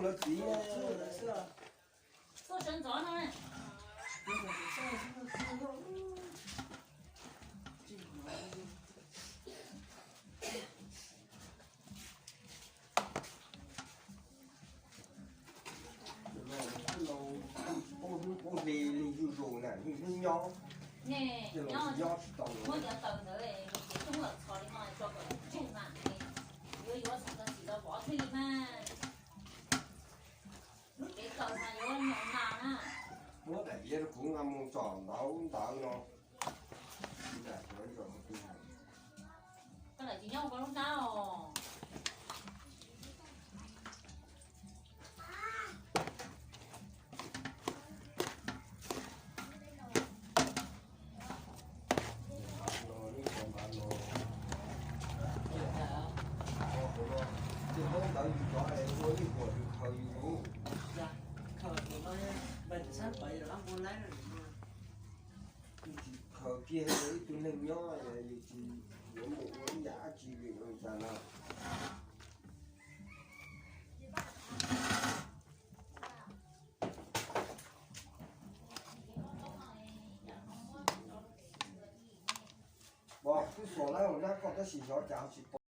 Lawv txiv tuaj sawv ntxov no. Paub hle li zuj zus na, hnub nyob, nyob tsis tau. Muab cov taws ntawd ces coj los txhos li no tso kom tseg mas, yuav yuav txog txim los vov thiaj li mas. Lub kev taws mas yuav nyuam nas na. Muab daim viav rau kuv nqa mus tsom ntawv ntawd no. Koj lam tsis nyob ua lub hnab os. Khaws kiag ib tug neeg nyob, yus tsis yuav mus ua ib yam dab tsi li ua cas no. Pom kuj xuas lawm nab koj tab sis xyov cas tsis pom.